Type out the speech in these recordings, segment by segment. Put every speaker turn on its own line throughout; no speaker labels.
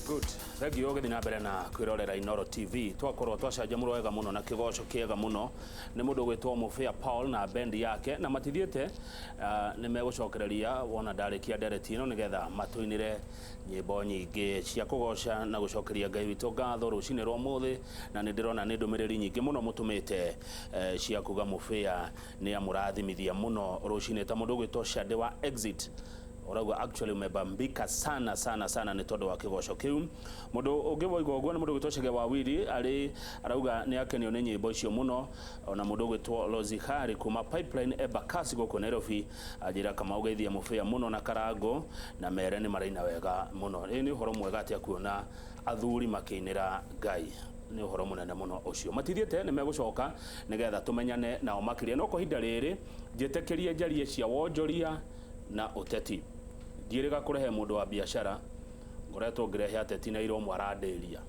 Good. Thank you ũgĩthiĩ na mbere na kwĩrorera Inoro TV. Twakorwo twacanjamũrwo wega mũno na kĩgoco kĩega mũno nĩ mũndũ ũgwĩtwo Mũbĩa Paul na bendi yake na matithiĩte nĩ megũcokereria wona ndarĩkia ndereti ĩno nĩgetha matũinĩre nyĩmbo nyingĩ cia kũgoca na gũcokeria Ngai witũ ngatho rũcinĩ rwa ũmũthĩ, na nĩ ndĩrona nĩ ndũmĩrĩri nyingĩ mũno mũtũmĩte cia kuga Mũbĩa nĩ amũrathimithia mũno rũcinĩ, ta mũndũ ũgwĩtwo Shade wa Exit ũrauga actually umebambika sana sana sana nĩ tondũ wa kĩgoco kĩu. Mũndũ ũngĩ woiga ũguo nĩ mũndũ ũgwĩtwo Chege wa Wili arĩ arauga nĩ akenio nĩ nyĩmbo icio mũno. Ona mũndũ ũgwĩtwo Lozihari kuma Pipeline Embakasi gũkũ Nairobi anjĩra Kamau geithia Mũbĩa mũno na Karango na mere nĩ maraina wega mũno. Ĩ nĩ ũhoro mwega atĩa kuona athuri makĩinĩra Ngai, nĩ ũhoro mũnene mũno ũcio. Matithiĩte, nĩ megũcoka nĩgetha tũmenyane nao makĩria, no kwa ihinda rĩrĩ njĩtĩkĩrie njarie cia wonjoria na ũteti. Ndiĩrĩga kũrehe mũndũ wa biacara, ngoretwo ngĩrehe ateti na ira ũmwe arandĩria,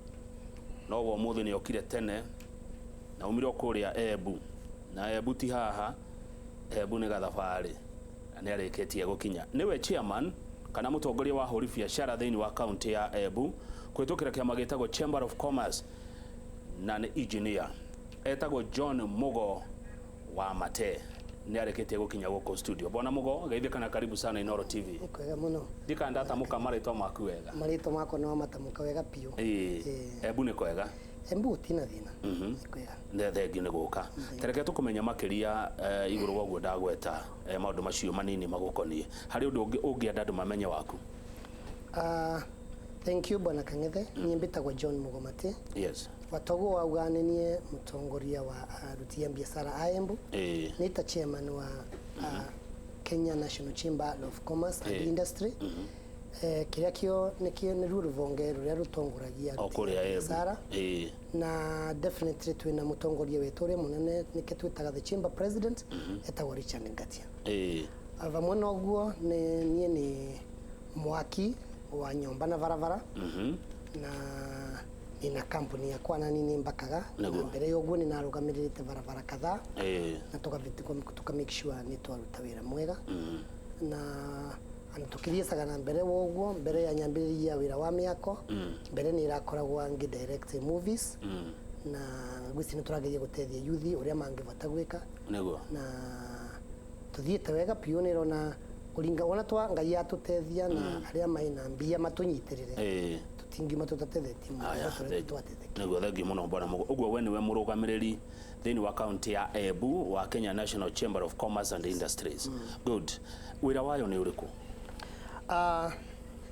no we ũmũthĩ nĩ okire tene na aumire o kũrĩa Embu, na Embu ti haha, Embu nĩ gathabarĩ, na nĩ arĩkĩtie gũkinya. Nĩwe chairman kana mũtongoria wa ahũri biacara thĩinĩ wa kaunti ya Embu kũhĩtũkĩra kĩama gĩtagwo Chamber of Commerce na nĩ engineer. Etagwo John Mugo wa Mate. Nĩ arĩkĩtie gũkinya gũkũ studio. Bwana Mugo, geithĩka na karibu sana Inooro TV.
Nĩ kwega mũno.
Ndika ndatamũka marĩtwa maku wega.
Marĩtwa makwa nĩ wamatamũka wega biũ.
Ĩĩ. Embu nĩ kwega.
Embu gũtirĩ na thĩna. Nĩ kwega.
Nĩ thengiũ nĩ gũka. Tareke tũkũmenya makĩria igũrũ wa ũguo ndagweta maũndũ macio manini magũkoniĩ. Harĩ ũndũ ũngĩ ũngĩenda andũ mamenye waku?
Thank you Bwana Kang'ethe. Niĩ mbĩtagwo John Mũgomate.
Yes.
Bata ũguo wauga nĩ niĩ mũtongoria wa aruti a biacara a Embu. Nĩ ta chairman wa Kenya National Chamber of Commerce and Industry. Kĩrĩa kĩo nĩkĩo nĩruo rũhonge rũrĩa rũtongoragia
O
aruti a
kũrĩa Embu.
biacara. Na definitely twĩna mũtongoria witũ ũrĩa mũnene nĩkĩo twĩtaga the chamber president, etagwo Richard Ngatia. Vamwe na ũguo nĩ niĩ nĩ mwaki wa nyũmba na barabara na nina kampuni yakwa na niĩ nĩ mbakaga na mbere ya ũguo nĩ narũgamĩrĩrĩte barabara kadhaa na tuka make sure nĩ twaruta wĩra mwega na ana tukithiacaga na mbere wa ũguo mbere ya nyambĩrĩria wĩra wa mĩako mbere nĩ ĩrakoragwo ngĩ direct movies na ngwĩciria nĩ tũrageria gũteithia youth ũrĩa mangĩbota gwĩka na tuthiĩte wega biũ nĩ ĩrona kũringa wona twa Ngai atũteithia na arĩa maina mbia matũnyitĩrĩre tũtingiuma tũtatethetie mũndũ
Aya,
tũrĩa twateithĩkire.
Nĩguo, thengiũ mũno Bwana Mugo. Ũguo we nĩwe mũrũgamĩrĩri thĩinĩ wa kaunti ya Embu wa Kenya National Chamber of Commerce and Industries. Good. Wĩra wayo nĩ ũrĩkũ?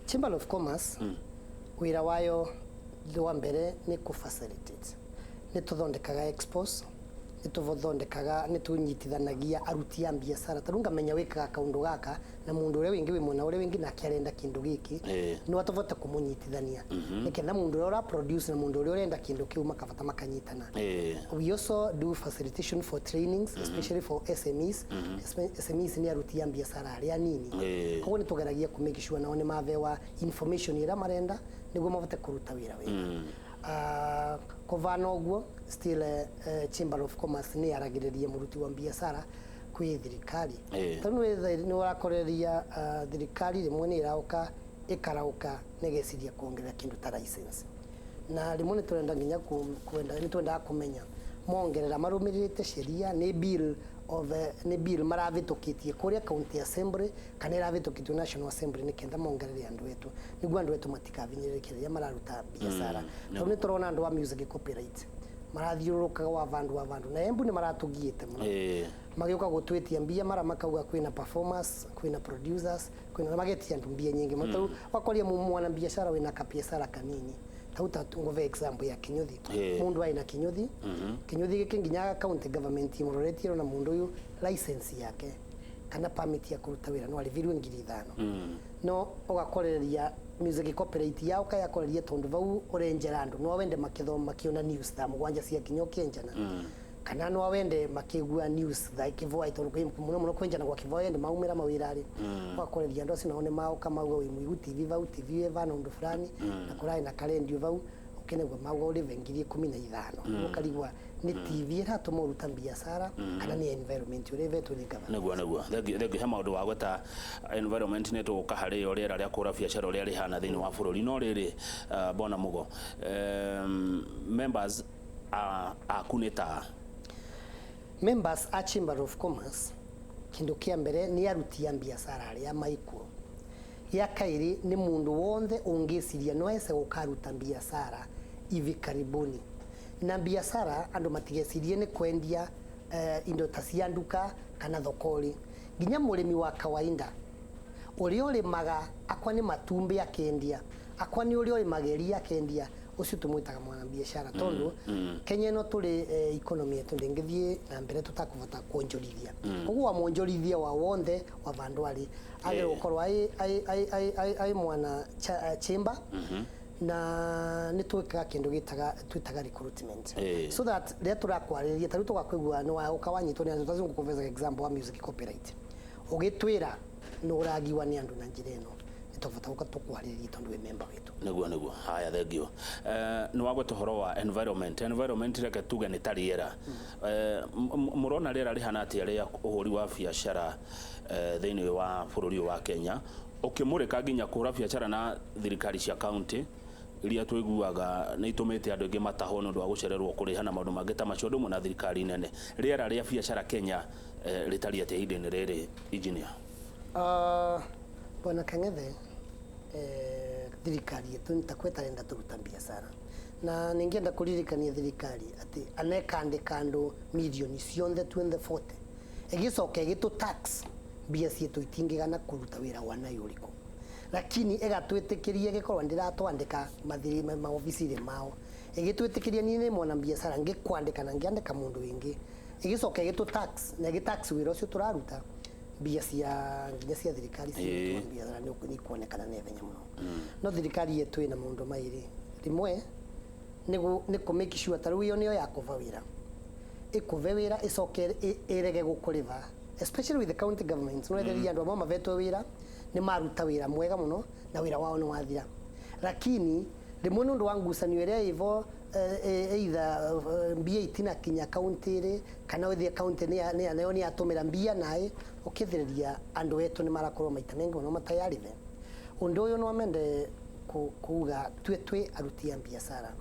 Chamber of Commerce wĩra wayo wa mbere nĩ kũ facilitate, nĩ tũthondekaga expos, nĩ tũthondekaga, nĩ tũnyitithanagia aruti a biacara, ta rĩu ngamenya wĩkaga kaũndũ gaka na mũndũ ũrĩa wĩngĩ wĩ mwena ũrĩa wĩngĩ nake arenda kĩndũ gĩkĩ, no tũbote kũmũnyitithania nĩketha mũndũ ũrĩa ũra produce na mũndũ ũrĩa ũrenda kĩndũ kĩu makabata makanyitana. We also do facilitation for trainings, especially for SMEs. SMEs nĩ aruti a biacara arĩa anini, koguo nĩ tũgeragia kũ make sure nao nĩ mabewa information ĩrĩa marenda nĩguo mabote kũruta wĩra wega. Kũvana ũguo still Chamber of Commerce nĩ yaragĩrĩria mũruti wa biacara kwĩ thirikari, tondũ nĩ ũrakoreria thirikari rĩmwe nĩ ĩraũka ĩkarauka nĩgeciria kuongerera kĩndũ ta license, na rĩmwe nĩ tũrenda nginya kwenda nĩ twendaga kũmenya mongerera marũmĩrĩrĩte sheria, nĩ bill of nĩ bill maravĩtũkĩtie kũrĩa county assembly kana ĩravĩtũkĩtio National Assembly nĩketha mongerere andũ etu nĩguo andũ etu matikavinyĩrĩrĩke rĩrĩa mararuta biacara, tondũ nĩ tũrona andũ a music copyright marathiũrũrũkaga wa vandu wa vandu na Embu nĩ maratũgiĩte mũno magĩũka gũtwĩtia mbia mara makauga kwĩna performers, kwĩna producers, kwĩna magetia andũ mbia nyingĩ mũno. Tarĩu wakoria mwana biacara wĩna kabiacara kanini tau, ta ngũve example ya kinyuthi, mundu aina kinyuthi, kinyuthi gĩkĩ nginya county government imũroretie na mundu ũyũ license yake kana permit ya kũruta wĩra no arĩbirwe 5,000, no ũgakoreria music copyright yao kayakoreria tondu vau ũrenjera andũ no wende makĩthoma makĩona news thaa 7 cia kinya ũkĩenjana, kana no wende makĩgua news thaa kĩvoa, tondũ kwĩ mũno mũno kwenjana gwa kĩvoa ende maumĩra mawĩra rĩ, ũgakoreria andũ acio nao nĩ maũka mauga wĩ mũigu TV vau TV ĩ vana ũndũ fulani na kũrarĩ na karendio vau. Ukinegwa mauga urive 15,000, ukarigwa ni TV iratuma uruta biacara kana ni environment urivetwo ni government.
Niguo, thengiũ. He maũndũ wa gweta environment, nĩ tũgũka harĩ yo, rĩera rĩa kũra biacara ũrĩa rĩhana thĩinĩ wa bũrũri. No rĩrĩ, bona Mugo, members aku nĩ ta?
Members a Chamber of Commerce, kindu kia mbere ni aruti a biacara aria maikuo. Gĩa kaĩrĩ nĩ mũndũ wonthe ũngĩciria no ese gũkaruta biacara hivi karibuni. Na biacara andũ matigecirie nĩ kwendia indo ta cia nduka kana thokori, nginya mũrĩmi wa kawaida ũrĩa ũrĩmaga, akwa nĩ matumbĩ akendia, akwa nĩ ũrĩa ũrĩmaga iria akendia, ũcio tũmwĩtaga mwana biacara, tondũ Kenya ĩno tũrĩ, economy yetu ndĩngĩthiĩ na mbere tũtakũbota kuonjorithia. Koguo wa mwonjorithia wa wonthe wa vandu arĩ agĩrĩirwo gũkorwo ai mwana chamber. Na nĩ twĩkaga kĩndũ gĩtaga twĩtaga recruitment, so that rĩrĩa tũrakwarĩria, ta rĩu tũgakwĩgua nĩ waũka wanyitwo nĩ andũ tazungu kũveza example wa music copyright, ũgĩtwĩra nĩ ũragiwa nĩ andũ na njĩra ĩno, nĩ tũbata gũka tũkwarĩrie tondũ wĩ member witũ.
Niguo, haya, thengio. Nĩ wagweta ũhoro wa environment. Environment reke tuge nĩ ta rĩera. Mũrona rĩera rĩhana atĩa rĩa ũhũri wa biacara thĩinĩ wa bũrũri ũyũ wa Kenya, ũkĩmũrĩka nginya kũhũra biacara na thirikari cia county iria twĩguaga nĩ itũmĩte andũ aingĩ matahwo nĩ ũndũ wa gũcererwo kũrĩha na maũndũ mangĩ ta macio, ũndũ ũmwe na thirikari nene? Rĩera rĩa biacara Kenya rĩtariĩ atĩa ihinda-inĩ rĩrĩ, engineer?
Bwana Kang'ethe, thirikari yetu nĩtakwĩtarenda tũruta biacara, na ningĩenda kũririkania thirikari atĩ anekandĩka andũ milioni cionthe 2040 ĩgĩcoka ĩgĩtũ tax mbia ciitũ itingĩgana kũruta wĩra wa nayo ũrĩkũ, lakini ĩgatwĩtĩkĩria ĩgĩkorwo ndĩratwandĩka mathiri maobici-inĩ mao, ĩgĩtwĩtĩkĩria niĩ nĩ mwana biacara ngĩkwandĩka na ngĩandĩka mũndũ wĩngĩ, ĩgĩcoka ĩgĩtũ tax na ĩgĩ tax wĩra ũcio tũraruta, mbia cia nginya cia thirikari cia biacara nĩ ikuonekana na ihenya mũno. No thirikari yetu ĩna maũndũ maĩrĩ. Rĩmwe nĩ kũ make sure ta rĩu ĩyo nĩyo yakũva wĩra, ĩkũve wĩra ĩcoke ĩrege gũkũrĩva, especially with the county governments. No ĩtheria andũ amwe mavetwo wĩra nĩ maruta wĩra mwega mũno na wĩra wao nĩ wathira, lakini rĩmwe nĩ ũndũ wa ngucanio ĩrĩa ĩvo, either mbia itinakinya kaunti rĩ, kana ũthiĩ kaunti nayo nĩ yatũmĩra mbia naĩ, ũkĩthĩrĩria andũ etũ nĩ marakorwo maita maingĩ mũno matayarĩve. Ũndũ ũyũ no mende kuga tue twĩ aruti a biacara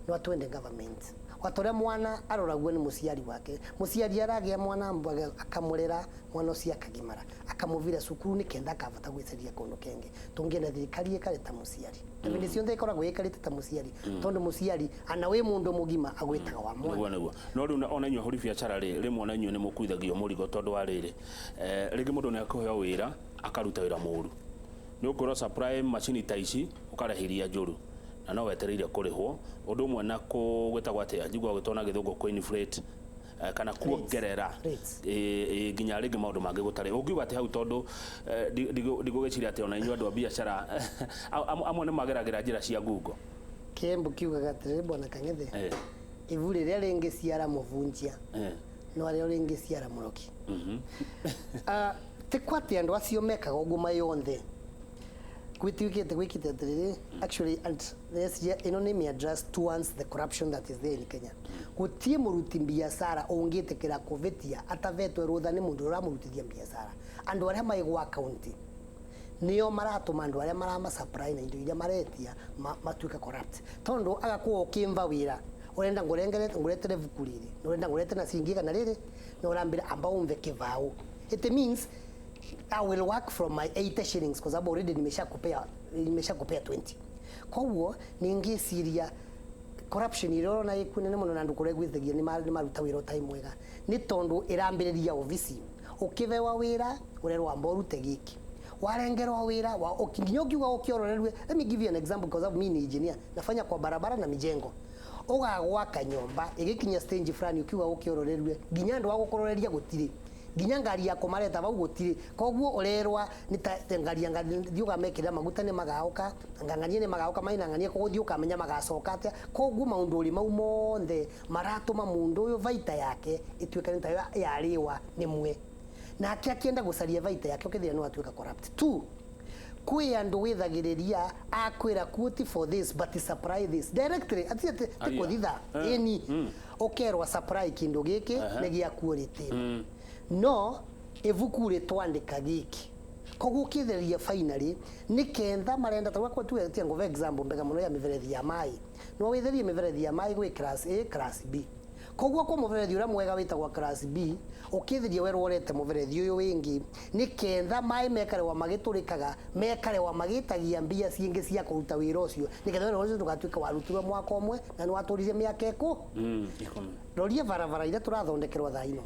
no twende government wata ũrĩa mwana aroragwo nĩ mũciari wake. Mũciari aragĩa mwana mbage akamũrera, mwana ũcio akagimara, akamũvira cukuru nĩ kenda akavota gwĩcaria kũndũ kengĩ. Tũngĩenda thirikari ĩkare ta mũciari, na hĩndĩ ciothe ĩkoragwo ĩkarĩte ta mũciari, tondũ mũciari ana wĩ mũndũ mũgima agwĩtaga wa mwana.
Niguo, no rĩu ona inyuĩ ahũri biacara rĩ, rĩmwe ona inyuĩ nĩ mũkuithagio mũrigo, tondũ wa rĩrĩ, rĩngĩ mũndũ nĩ akũheo wĩra akaruta wĩra mũru, nĩ ũkwĩrwo supply macini ta ici, ũkarehe iria njũru na no wetereire kũrĩhwo. Ũndũ ũmwe na gwĩtagwo atĩa, njiguaga gwĩtwo na gĩthũngũ kũ-inflate, kana kuongerera
Rates.
Nginya rĩngĩ maũndũ mangĩ gũtarĩ. Ũngiuga atĩ hau, tondũ ndigũgĩciria atĩ ona inyuĩ andũ a biacara amwe nĩ mageragĩra njĩra cia ngungo.
Kĩembu kiugaga atĩrĩrĩ, bwana Kang'ethe, ibu rĩrĩa rĩngĩciara mũbunjia no arĩa rĩngĩciara mũroki. Ti kwa atĩ andũ acio mekaga ũguo mayonthe gwĩtuĩkĩte gwĩkĩte atĩrĩrĩ, actually, and this ĩno nĩ me address towards the corruption that is there in Kenya. Gũtirĩ mũruti biacara ũngĩtĩkĩra kũvĩtia atavetwe rũtha nĩ mũndũ ũramũrutithia biacara. Andũ arĩa maigwa county nĩo maratũma andũ arĩa marama supply na indo iria maretia matuĩke corrupt, tondũ agakorwo ũkĩmva wĩra ũrenda ngũrengere ngũretere buku rĩrĩ na ũrenda ngũrete na ciringi 100 rĩrĩ, na ũrambĩra amba umve kĩbaũ. It means I will work from my 80 shillings kwa sababu already nimeshakupea 20. Koguo ningĩciria corruption ĩrĩa ũrona ĩkuo nene mũno na andũ kũrĩa gwĩthagia nĩ maruta wĩra ũtarĩ mwega nĩ tondũ ĩrambĩrĩria obici. Ũkĩbewa wĩra ũrerwo amba ũrute gĩkĩ, warengerwo wĩra nginya ũkiuga ũkĩororerue. Let me give you an example, because mimi ni engineer, nafanya kwa barabara na mijengo. Ũgagwaka nyũmba ĩgĩkinya stage fulani, ũkiuga ũkĩororerue, nginya andũ a gũkũroreria gũtirĩ, nginya ngari ya kũmareta vau gũtirĩ. Koguo ũrerwa nĩ ta ngari ya ngari thiĩ ũgamekĩrĩra maguta nĩ magaũka, ngang'anie nĩ magaũka mainang'anie, koguo thiĩ ũkamenya magacoka atĩa. Koguo maũndũ ũrĩ mau monthe maratũma mũndũ ũyũ baita yake ĩtuĩke nĩ ta yarĩwa nĩ mwe, nake akĩenda gũcaria baita yake ũkĩthira no atuĩka corrupt. Two, Kwi andu withagiriria akwira quote for this but supply this directly ati ti
Aria.
Kuthitha eni ukerwa supply kindu giki ni gia quality, no ibuku ritwandika giki, koguo ũkĩtheria finally nĩ kentha marenda ta gwakwa tuge tia ngove example mbega mũno ya mĩberethi ya maĩ, no wĩtherie mĩberethi ya maĩ gwĩ class A, class B. Koguo kwa mũberethi ũrĩa mwega wĩtagwo class B, ũkĩtheria werwo ũrete mũberethi ũyũ wĩngĩ nĩ kentha maĩ mekarewa magĩtũrĩkaga mekarewa magĩtagia mbia cingĩ cia kũruta wĩra ũcio, nĩgetha wĩra ũcio ndũgatuĩke warutirwo mwaka ũmwe na nĩ watũririe mĩaka ĩkũ.
10.
Roria barabara iria tũrathondekerwo thaa ino,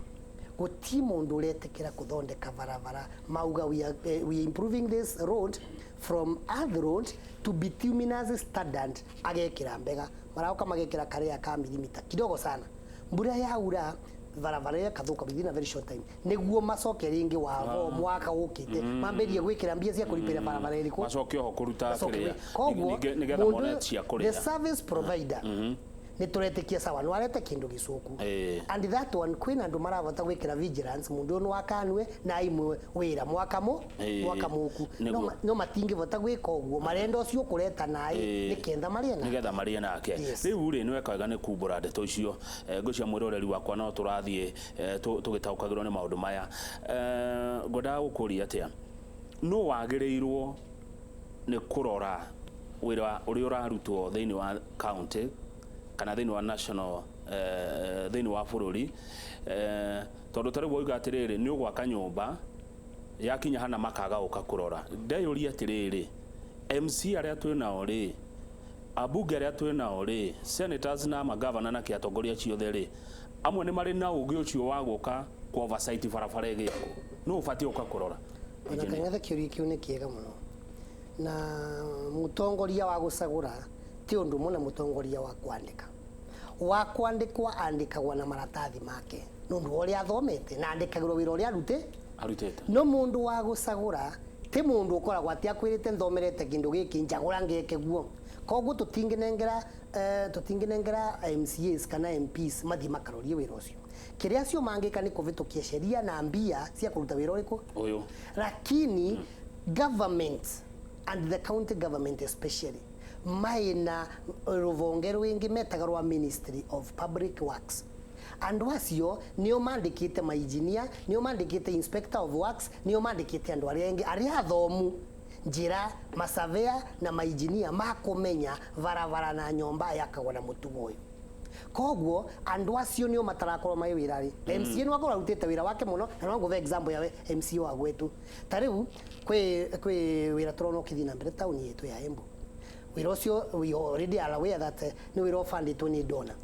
guti mundu uretikira kuthondeka barabara mauga we are improving this road from earth road to bituminous standard. Agekira mbega marauka magekira karia ka milimita kidogo sana, mbura yaura barabara ĩkathuka within a very short time, niguo macoke ringi wavo mwaka ukite mambirie gwikira mbia cia kuripira barabara iriku.
Macoke oho kũruta
Macoke
kĩrĩa
koguo
nĩgetha
mũndũ
mone cia
the
kũrĩa.
Service provider nĩ tũretĩkia sawa no arete kĩndũ gĩcũku. And that one kwĩna andũ marabata gwĩkĩra vigilance, mũndũ ũyũ no akanue na aimwe wĩra mwaka mũ mwaka mũku. No no matingĩbota gwĩka ũguo, marenda ũcio ũkũreta naĩ nĩ kenda marĩe na
nigetha marĩe nake.
Yes.
Rĩu rĩ, nĩ weka wega nĩ kumbũra ndeto icio. Ngwĩciria mwĩroreri wakwa no tũrathiĩ tũgĩtaũkagĩrwo nĩ maũndũ maya. Ngwendaga gũkũria atĩa, nũ wagĩrĩirwo nĩ kũrora wĩra ũrĩa ũrarutwo thĩinĩ wa county kana thĩinĩ wa national, thĩinĩ wa bũrũri? Tondũ ta rĩu wauga atĩrĩrĩ, nĩ ũgwaka nyũmba yakinya hana makaga gũka kũrora, ndeyũria atĩrĩrĩ, MC arĩa twĩ nao rĩ, ambunge arĩa twĩ nao rĩ, senators na magavana na kĩatongoria ciothe rĩ, amwe nĩ marĩ na ũgĩ ũcio wa gũka ku oversight barabara ĩgĩakwo? Nũ ũbatiĩ gũka kũrora?
Ona Kang'ethe, kĩũria kĩu nĩ kĩega mũno, na mũtongoria wa gũcagũra ti ũndũ ũmwe na mũtongoria wa kwandĩka. Wa kwandĩkwo andĩkagwo na maratathi make nĩ ũndũ wa ũrĩa athomete na andĩkagĩrwo wĩra ũrĩa arute
arutĩte.
No mũndũ wa gũcagũra ti mũndũ ũkoragwo atĩ akwĩrĩte nthomerete kĩndũ gĩkĩ njagũra ngeke guo. Koguo tũtingĩnengera tũtingĩnengera MCAs kana MPs mathiĩ makarorie wĩra ũcio. Kĩrĩa acio mangĩka nĩ kũvĩtũkia sheria na mbia cia kũruta wĩra ũrĩkũ?
Ũyũ.
Lakini government and the county government especially maina rũvonge rwingi metaga rwa Ministry of Public Works. Andu acio nio mandikite mainjinia, nio mandikite inspector of works, nio mandikite andu aria engi aria athomu njira masavea na mainjinia makumenya barabara na nyomba yakagwo na mutugo uyu. Koguo andu acio nio matarakorwo mai wira ri, MCA no akorwo arutite wira wake muno, na no nguthe example ya MCA wa gwetu. Ta riu kwi wira turona ukithii na mbere tauni yetu ya Embu. Wira ucio we already are aware that ni wira ũbandĩtwo nĩ donor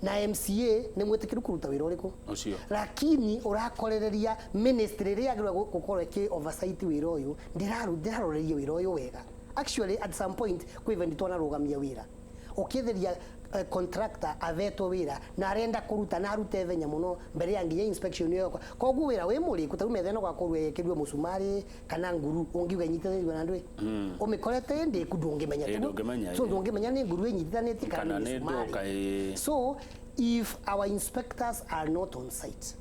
na MCA nĩ mwĩtĩkĩru kũruta wĩra ũrĩkũ?
Ũcio.
Lakini ũrakorereria ministry ĩrĩa yagĩrĩirwo gũkorwo ĩkĩ oversight wĩra ũyũ ndĩraroreria wĩra ũyũ wega. Actually, at some point kwĩ event twanarũgamia wĩra ũkĩtheria contractor avetwo wĩra na arenda kũruta na arute thenya mũno mbere ya nginya inspection ĩyo. Koguo wĩra wĩ mũrĩku, ta rĩu metha ĩno gwakorwo ĩkĩrwo mũcumarĩ kana nguru, ũngiuga ĩnyitithanĩtio na ndũĩ ũmĩkorete ndĩku, ndũngĩmenya.
Ĩ,
tiguo?
ndũngĩmenya,
So
ĩ.
ndũngĩmenya nĩ nguru ĩnyitithanĩtie kana
kana
nĩ
nĩ
mĩcumarĩ.
ndũka, ĩ.
So if our inspectors are not on site,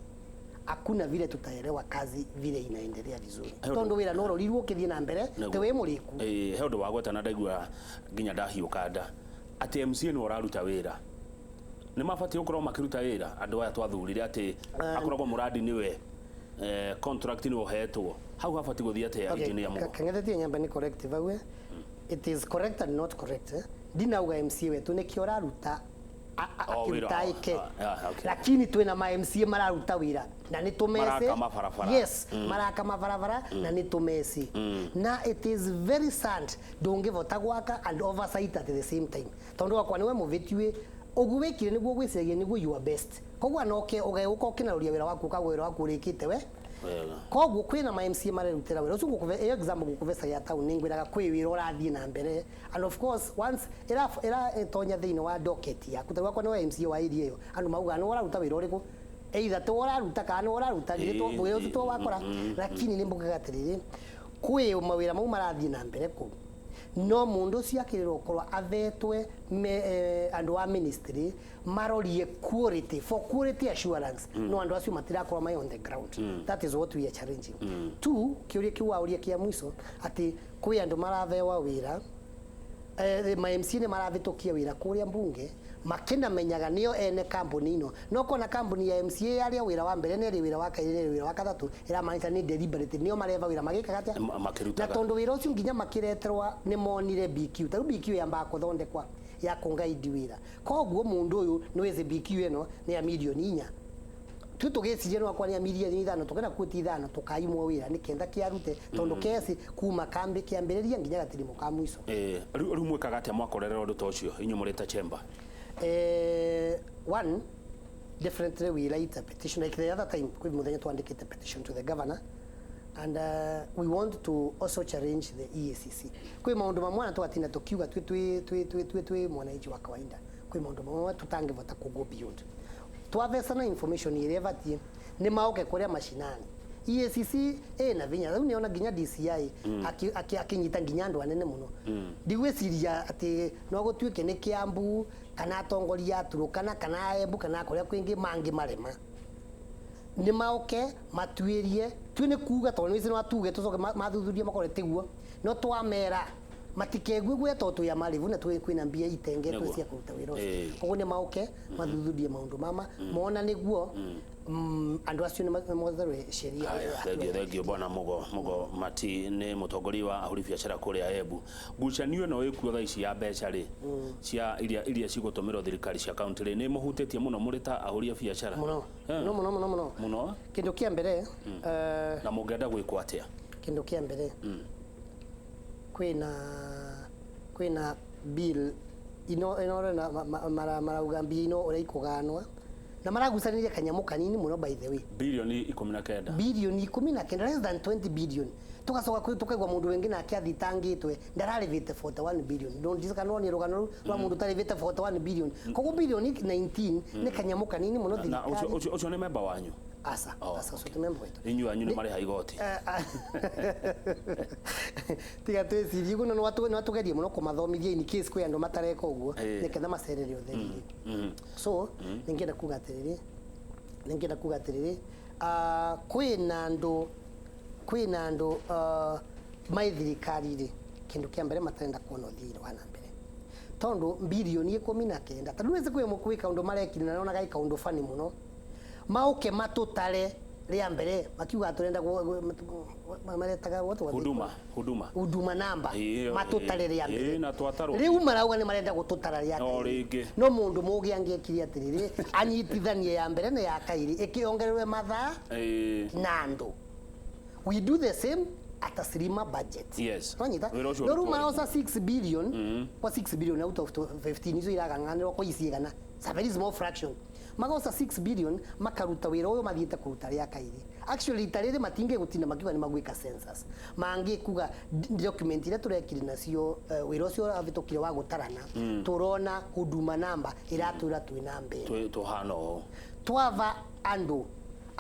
hakuna vile tutaelewa kazi vile inaendelea vizuri, tondu wira no rorirwo ukithie na mbere te wi muriku.
Ĩ, he ũndũ wagweta na ndaigua nginya ndahiũka nda atĩ MCA nĩ ũraruta wĩra. Nĩ mabatiĩ gũkorwo makĩruta wĩra andũ aya twathurire atĩ akoragwo mũrandi nĩwe contract nĩ ũhetwo hau, habatiĩ gũthiĩ atĩa, engineer Mugo?
Kang'ethe, nyamba ni correct vau. It is correct and not correct, eh? Ndinauga MCA wetu nikio ũraruta
Oh, wĩra,
akĩruta
oh,
ĩke.
Ah, okay.
Lakini twina ma MCA mararuta wĩra na nĩ tũmeci.
Maraka mabarabara.
Yes, maraka mabarabara na nĩ tũmeci, na it is very sad ndũngĩvota gwaka and oversight at the same time, tondu wakwa niwe mũvĩtiwe ũguo wĩkire nĩguo gwĩciragia nĩguo your best. Koguo anoke ũgeuka ũkĩnaruria wĩra waku ũkagwo wĩra waku ũrĩkĩte we.
Wega.
Koguo kwina ma MCA marerutĩra wĩra ũcio. Ngũkũve ĩyo example ngũkũve ya town, nĩ ngwĩraga kwĩ wĩra ũrathiĩ na mbere, and of course once ĩra ĩra ĩtonya thĩinĩ wa docket yaku, ta gwakwa nĩwe MCA wa area ĩyo, andũ maugaga nĩ ũraruta wĩra ũrĩkũ, either tĩ ũraruta kana nĩ ũraruta githĩ wĩra ũcio to wakora. Lakini nĩ mbugaga atĩrĩrĩ, kwĩ mawĩra mau marathiĩ na mbere kũu. No mundu ucio akirwo korwo athetwe andu a ministry marorie quality for quality assurance. No andu acio matirakorwo mai on the ground. That is what we are challenging. Two, kiuria kiu wauria kia mwico ati kwi andu marathewa wira, ma MC nĩ maravĩtũkia wĩra kũrĩa mbunge makĩnamenyaga nĩo ene kambuni ino. No kona kambuni ya MCA yaria wĩra wa mbere nerĩ, wĩra wa kerĩ nerĩ, wĩra wa gatatũ, ĩramaanisha nĩ deliberate, nĩo mareva wĩra magĩkaga atĩa?
Makĩrutaga.
Na tondũ wĩra ũcio nginya makĩreterwa nĩ monire BQ, tarĩu BQ yambaga kũthondekwa ya kũngaidi wĩra, koguo mũndũ ũyũ nĩ wĩci BQ ĩno nĩ ya mirioni 4, tu tũgĩciria no akwa nĩ ya mirioni 5, tũkena kuoti 5 tũkaimwo wĩra nĩ kenda kĩarute tondũ kesi kuma kambi kĩambĩrĩria nginya gatirimo ka mũico.
Rĩu mwĩkaga atĩa mwakorerera ũndũ ta ũcio inyuĩ mũrĩ ta chamber?
One, definitely we write a petition like the other time kwi muthenya twandikite petition to the governor, and we want to also challenge the EACC. Kwi maundu mamwe na twatinda tukiuga twi twi twi twi twi twi mwananchi wa kawaida, kwi maundu mamwe tutangivota ku go beyond twavesana information iria ibatie ni maoke kuria mashinani. EACC ĩna vinya rĩu nĩona nginya DCI akinyita nginya andũ anene mũno. Ndigwĩciria atĩ no gũtuĩke nĩ Kiambu kana atongoria a Turukana kana Embu kana kũrĩa kwĩngĩ mangĩ marema nĩ maoke matuĩrie tu nĩ kuga tondũ nĩ no atuge tũcoke mathuthurie makore tiguo, no twamera matikegue guo tondũ twĩ marĩbu na twĩ kwĩna mbia itengetwo
Nĩguo.
cia kũruta wĩra ũcio.
Koguo
nĩ maoke mathuthurie maũndũ mama mona nĩguo andũ acio nĩ motherwe sheria.
Thengio, thengio bwana Mugo. Mugo Mati nĩ mũtongoria wa ahũri biacara kũrĩa Embu. Ngucanio ĩno ĩkuo thaa ici ya mbeca rĩ, cia iria cigũtũmĩrwo thirikari cia kaunti rĩ, nĩ mũhutĩtie mũno mũrĩ ta ahũri a biacara?
Mũno. Mũno mũno mũno mũno.
Mũno.
Kĩndũ kĩa mbere
Na mũngĩenda gwĩkwo atĩa?
Kĩndũ kĩa mbere, kwĩna bill ino ino na marauga mbia ino ũrĩa ikũganwa na maragucanĩria kanyamũ kanini mũno, by the way.
Bilioni 19.
Bilioni 19, less than 20 billion. Tugacoka tukaigua mũndũ wĩngĩ nake athitangĩtwe ndararĩvĩte 41 billion. Ndondirikana nĩ rũgano rũu rwa mũndũ ũtarĩvĩte 41 billion. Koguo bilioni 19 nĩ kanyamũ kanini mũno
Na
thirikari.
ũcio nĩ memba wanyu?
Asa.
Oh,
asa, ũcio ti member witũ.
Inyuĩ anyu nĩ marĩha igoti.
Tiga twĩcirie guo, no nwatũgerie mũno kũmathomithia in case kwĩ andũ matareka ũguo nĩketha macerere ũtheri. So nĩngĩenda kuga atĩrĩrĩ, kwĩna andũ mai thirikari-rĩ, kĩndũ kĩa mbere matarenda kuona ũthii wa na mbere tondũ bilioni 19 tondũ nĩwĩci kwĩ kaũndũ marekire na nonaga kaũndũ bani mũno, maũke matũtare rĩa mbere makiuga tũrenda maretaga what was it?
Huduma, huduma.
Huduma namba. Matũtare rĩa mbere.
Na twatarwo.
Rĩu marauga nĩ marenda gũtũtara rĩa
O
kaĩrĩ.
rĩngĩ.
No mũndũ mũgĩ angĩekire atĩrĩrĩ, anyitithanie ya mbere na ya kaĩrĩ ĩkĩongererwe mathaa na andũ, we do the same at a slimmer budget. Nwanyita?
Wĩra ũcio
No rĩu
ũrutwo.
maroca 6 billion kwa 6 billion out of 15 icio iragang'anĩrwo kwa iciigana. It's a very small fraction. Magoca 6 billion makaruta wĩra ũyũ mathiĩte kũruta rĩa kaĩrĩ. Actually ita rĩrĩ matingĩgũtinda makiuga nĩ magwĩka census, mangĩkuga document iria tũrekire nacio, wĩra ũcio ũravĩtũkire wa gũtarana, tũrona huduma namba ĩratwĩra twĩna mbere.
Tũhana ũũ.
Twava andu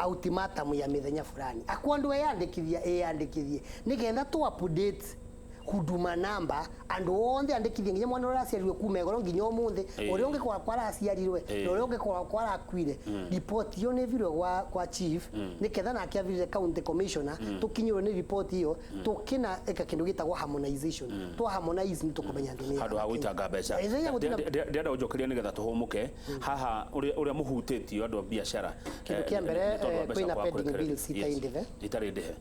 ultimatum ya mithenya fulani akwa andu eyandikithia eyandikithie nigetha tu update huduma namba, andu othe andikithie nginya mwana ũrĩa araciarirwe kuma igoro nginya ũmũthĩ, ũrĩa ũngĩ kwa araciarirwe na ũrĩa ũngĩ kwa arakuire, report iyo nĩ ĩvirwe kwa chief nĩketha nake avirire county commissioner, tũkinyĩrwo nĩ report iyo tũkĩna ĩka kĩndũ gĩtagwo harmonization. Twa harmonize nĩ tũkũmenya andũ nĩ
Handũ ha gũitanga mbeca.
Ĩthenya gũtinda-
Ndĩrenda ũnjokerie nĩgetha tũhũmũke haha ũrĩa mũhutĩtio andũ a biacara.
Kĩndũ kĩa mbere,
Nĩ tondũ wa mbeca
kwĩna
kwaga
pending
kũrekererio.
bills itarĩ ndĩhe.
Itarĩ ndĩhe.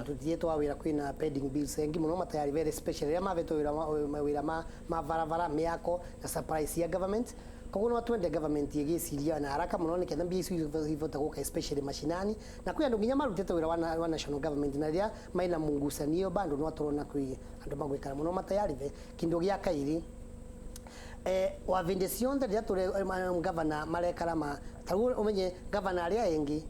Tuthiĩtwo wa wĩra kwĩna pending bills engi mũno matayari, very special rĩrĩa mavetwo wĩra mawĩra ma barabara, mĩako na supply cia government. Koguo no twende government ĩgĩciria na haraka mũno nĩgetha mbia icio ivote gũka especially mashinani, na kwĩ andũ nginya marutĩte wĩra wa national government na rĩrĩa maina mungucanio bado no tũrona kwĩ andũ magwĩkara mũno matayari. Kĩndũ gĩa kaĩrĩ, wavindi cionthe rĩrĩa tũrĩ gavana marekara ma tarĩu ũmenye gavana arĩa engi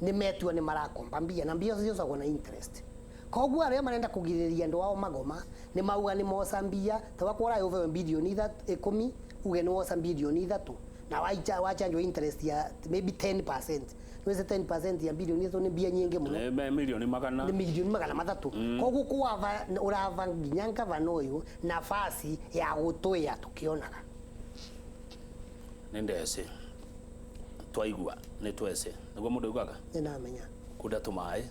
nĩ metua nĩ marakomba mbia na mbia icio ciocagwo na interest, koguo arĩa marenda kũgirĩrĩria andũ ao magoma nĩ mauga nĩ moca mbia ta wakwa ũraĩ ũbeo bilioni 10 uge nĩ woca bilioni 3 na wachanjwo interest ya maybe 10%. Nwese 10% ya bilioni ithatũ nĩ mbia nyingĩ mũno.
Nĩ milioni magana.
Nĩ milioni 300. Koguo kwava ũrava nginya ngavana ũyũ nafasi ya gũtũya tũkĩonaga.
Nĩ ndeci twaigua nĩ twece nĩguo mũndũ augaga.
Nĩ ndamenya.
Kunda tũmaĩ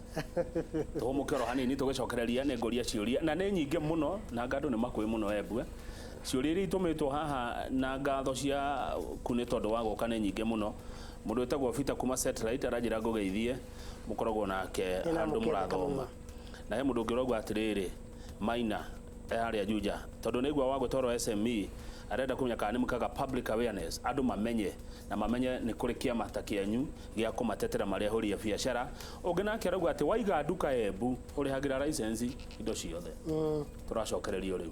tũhũmũke oro hanini, tũgĩcokereria nĩ ngũria ciũria na nĩ nyingĩ mũno, na ngandũ nĩ makũĩ mũno embue ciũria iria itũmĩtwo haha na ngatho ciaku nĩ tondũ wa gũka nĩ nyingĩ mũno. Mũndũ wĩtagwo Peter kuma Satellite aranjĩra ngũgeithie, mũkoragwo nake
Nĩ
handũ
namũkĩra.
Mũrathoma na he mũndũ ũngĩ ũrauga atĩrĩrĩ, Maina e harĩa Juja, tondũ nĩ igua wa gwĩtwarwo SME, arenda kũmenya kana nĩ mũkaga public awareness, andũ mamenye na mamenye nĩ kũrĩ kĩama ta kĩanyu gĩa kũmatetera marĩa ahũri a biacara. Ũngĩ nake arauga atĩ waiga nduka Embu ũrĩhagĩra license indo ciothe. Tũracokererio rĩu.